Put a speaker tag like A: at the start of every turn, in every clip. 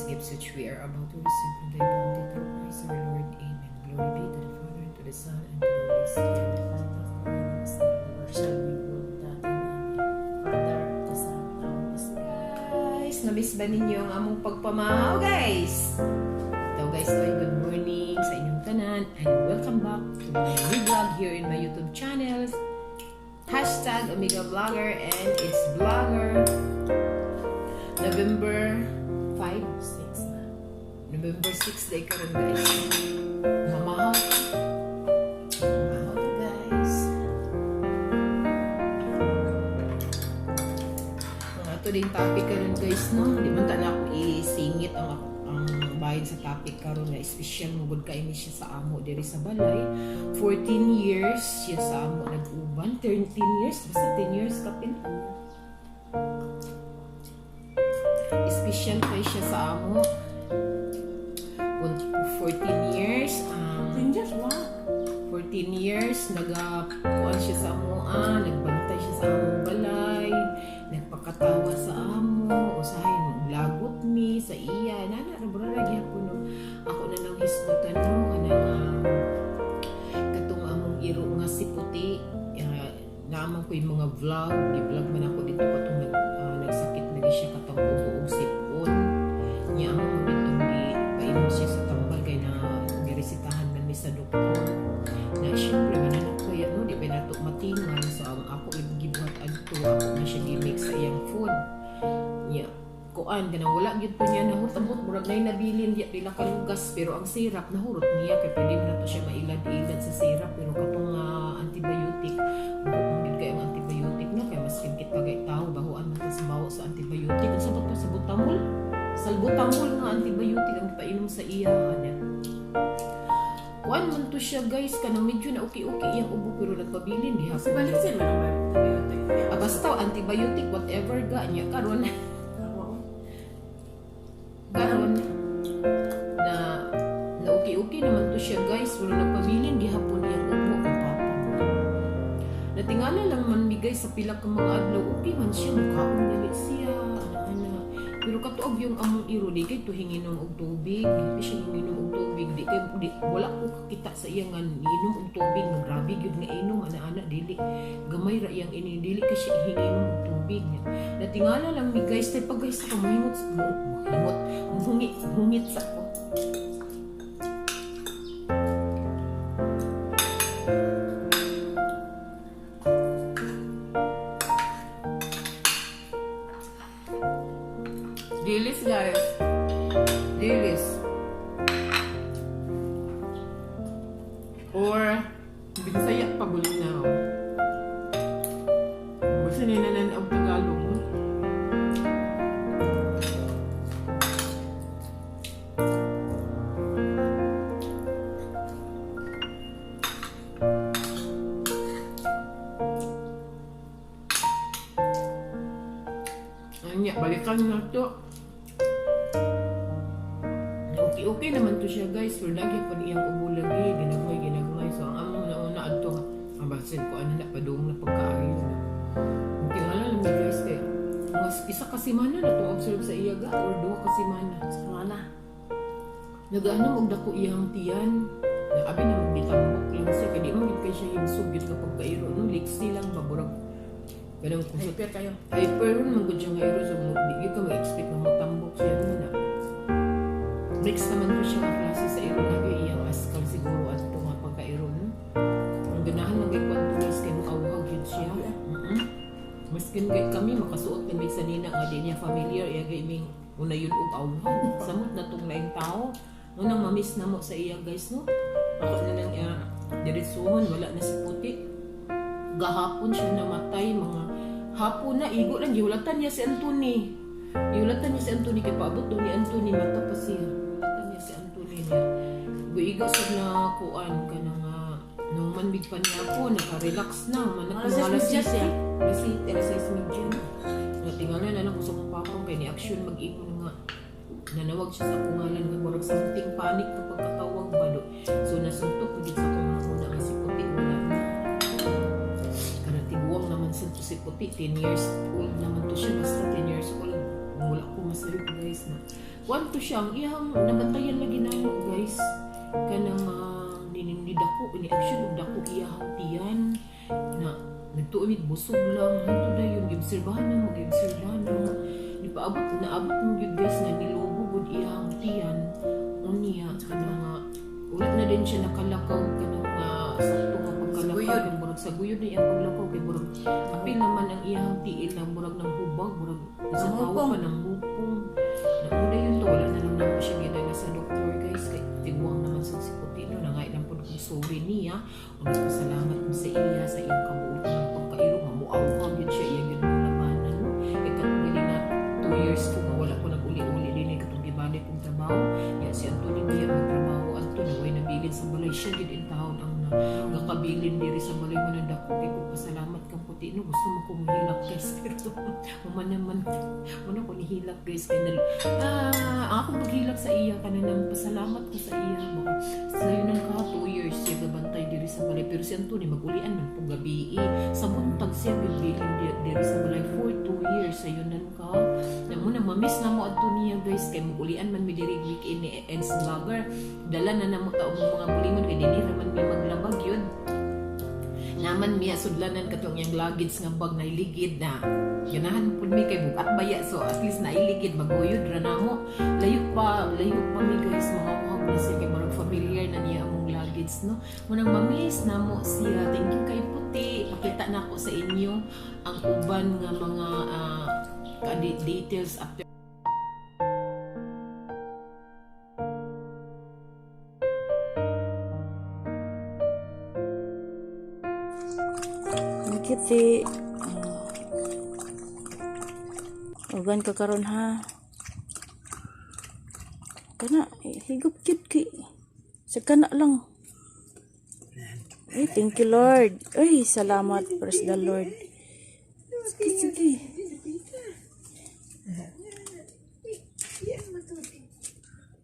A: These gifts which we are about to receive from thy bounty through Christ our Lord. Amen. Glory be to the Father, and to the Son, and to the Holy Spirit.
B: Shall be good that Father, the Son, the Holy Spirit.
A: Guys, na-miss ba ninyo ang among pagpamahaw, guys? So guys, oy, good morning sa inyong tanan and welcome back to my new vlog here in my YouTube channel. #OmegaVlogger and it's vlogger November 5,
B: 6 na.
A: November 6 day karon, guys. Mamahaw. Mamahaw to, guys. Ang ato din topic karon, guys, no. Di man ta na ako isingit ang bahin sa topic karon na espesyal mo gud kay ni siya sa amo diri sa balay. 14 years siya sa amo nag-uban, 13 years, basta 10 years kapin. Espesyal kay siya sa amo. 14 years
B: 10 years, wow.
A: 14 years nagakuan siya sa amo, nagbantay siya sa among balay, nagpakatawa sa amo, usahay lagot mi sa iya nana ra bra ra gyapon, no. Ako na lang hisgutan, no, kanang katong among iro nga si Puti, naaman ko yung mga vlog, gi-vlog man ako dito katong nagsakit lagi siya katong ubo og sipon niya. Amo mo ditong gi painom siya sa tambal kay na giresetahan man mi sa doktor na syempre mananap kaya, no, di ba nato matingal. So ang ako gibuhat adto, ako na siya gi-mix sa iyang food niya. Kuan kanang wala gyud po niya nahurot-abot, murag nay nabilin diya pila ka lugas, pero ang syrup nahurot niya kay pwede man nato siya mailad-ilad sa syrup. Pero katong antibiotic, buo man gyud kay ang antibiotic, no, kay maskin kita kay tao bahuan man ta sa bawo sa antibiotic. Unsa ba to, salbutamol, salbutamol nga antibiotic ang painom sa iya niya. Kuan man to siya, guys, kanang medyo na okay-okay iyang ubo pero nagpabilin gihapon.
B: Kasi balik sila ng antibiotic.
A: Ah, basta antibiotic, whatever ga niya karon. Karon na na okay-okay naman to siya, guys, pero nagpabilin gihapon iyang ubo kung papa mo. Natingala lang man mi, guys, sa pila ka mga adlaw okay man siya, mukaon dali siya, ana-ana. Pero katuog yung among iro di kay to hinginom og tubig, di siya hinginom og tubig, di kay di, wala ko kakita sa iya nga niinom og tubig nga grabe gyud nga inom, ana-ana, dili. Gamay ra iyang ini, dili kay siya hinginom og tubig niya. Natingala lang mi, guys, tay pag guys ka mohingot mohingot muhungit hungit sa ko. Dilis, guys. Dilis. Or Bisaya pa bulinaw. Basta ninanan og Tagalog, no? Anya, balikan na to. Okay, okay naman to siya, guys. Pero lagi pa iyang ubo lagi. Ginagmay, ginagmay. So, ang among nauna adto, ang basin ko, ano na, padung na pagkaayo na. Hindi nga lang mi, guys, kay mga isa ka semana na itong observe sa iya ga, or duha ka semana.
B: Wala.
A: Nagaano og dako iyang tiyan. Na abi na magditambok lang siya kay di man gid kay siya himsog gid kapag kairo, no, liksi lang ba, burag kanang kusot.
B: Hyper kayo.
A: Hyper man gud siya nga iro, so mo di gyud ka ma-expect nga motambok siya, no na. Mix naman to siya ang klase sa iro, lagi iyang askal siguro adto nga pagkairo, no. Ang ganahan lang kay kwan, guys, kay muawhag gyud siya. Maskin kay kami makasuot kami sa nina nga di niya familiar, iya kay ming unayon og awhag. Samot na tong laing tao. Unang mamiss na mo sa iya, guys, no. Ako na lang diretsuhon, wala na si Puti. Gahapon siya namatay, mga hapon na, igo lang, gihulatan niya si Anthony. Gihulatan niya si Anthony, kay paabot daw ni Anthony, mata pa siya. Gihulatan niya si Anthony niya. Guiga sa na kuan ka na nga, nung manbig pa niya ako, naka-relax na, manak
B: Alas 6:30 siya.
A: Alas 6, alas 6:30 na. Natingala na lang ko sa akong papang kay ni action mag-ingon nga nanawag siya sa akong ngalan nga murag something panic kapag katawag ba do. So nasuntok ko sa akong mga una nga si Puti wala na. Kanang tiguang naman sa to si Puti, 10 years old naman to siya, basta 10 years old. Wala ko masayop, guys, na. Kuan to siya, ang iyang nabantayan lagi namo, guys. Kanang ni dako ni action og dako iyang tiyan na nagtuo mig busog lang hanto dayon giobserbahan na mo, giobserbahan na mo, ni paabot naabot mo gyud, guys, nga nilubo gud iyang tiyan. Unya kanang nga wala na din siya nakalakaw, kanang nga sakto nga pagkalakaw.
B: Saguyod.
A: Kay murag saguyod na iyang paglakaw, kay murag apil naman ang iyang tiil na murag nang hubag, murag sa tawo
B: Nanghupong.
A: Pa nang hupong na una yun to. Wala na lang namo siya gidala sa doktor, guys, kay tiguang naman sa si Puti, no. Nangay lang pud kong sorry niya o nagpasalamat mo sa iya sa iyang kabuutan ng pagkailo nga muawha gyud siya, iya gyud mong labanan, no. Kay katong gali nga 2 years ko nga wala ko nag-uli-uli dinhi katong gibalik kong trabaho ya, si Anthony biya magtrabaho adto na way nabilin sa balay, siya gyud intawon ang na gakabilin diri sa balay mo. Nandako kay kong pasalamat kang Puti, no. Gusto mo kong hilak, guys, pero muna naman muna ko nihilak, guys, kay nal ang akong paghilak sa iya kanang pasalamat ko sa iya baka sayo nang ka 2 years siya gabantay diri sa balay. Pero si Anthony magulian man pong gabi eh. Sa buntag siya gibilin diri sa balay for 2 years sayo nan ka na muna mamiss na mo adto niya, guys, kay magulian man mi diri weekend ni Eds Vlogger. Dala na namo ta ang mga bulingon kay dinhi ra man mi maglabag yun naman miya sudlanan katong iyang luggage nga bag na iligid na ganahan pud mi kay bugat baya, so at least nailigid maguyod ra namo. Layo pa, layo pa mi, guys, mga wag na siya kay murag familiar na niya among luggage, no. Munang mamiss namo siya. Thank you kay Puti. Pakita nako sa inyo ang uban nga mga details after.
B: Ang cute. Ugan ka karon ha. Kana, eh, higop cute kay. Sa kana lang. Ay, thank you, Lord. Ay, salamat. Praise the Lord. Sige, sige.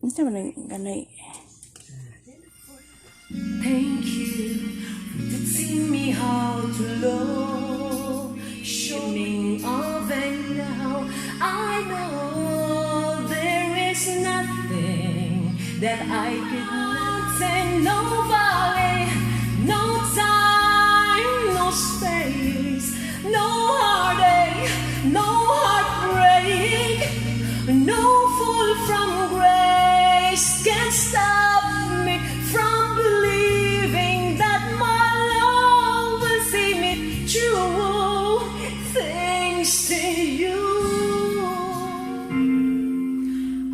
B: Ano man ang ganay?
C: Thank you for teaching me how to love, showing of and now I know there is nothing that I could not say. No valley, no time, no space, no heartache, no heartbreak, no fall from grace can stop me from believing that my love will see me through. Thanks to you.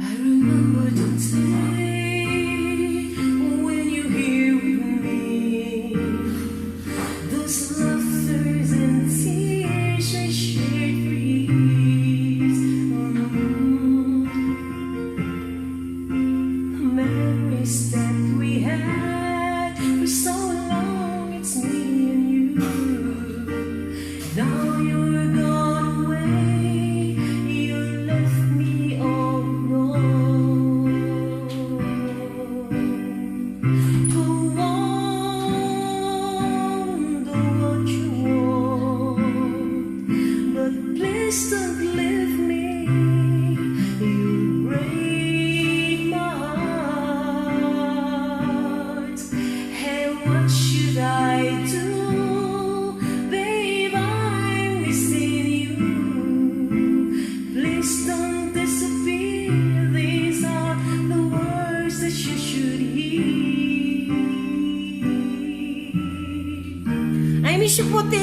C: I remember the day when you here with me. Those laughters and tears I shared for years. Memories that we had for so long, it's me and you. Now you're gone away, you left me all alone. Go on, do what you want, but please don't leave me. You'll break my heart. Hey, what should I do? Babe, I'm missing you. Please don't disappear. These are the words that you should hear.
A: I miss you, Puti!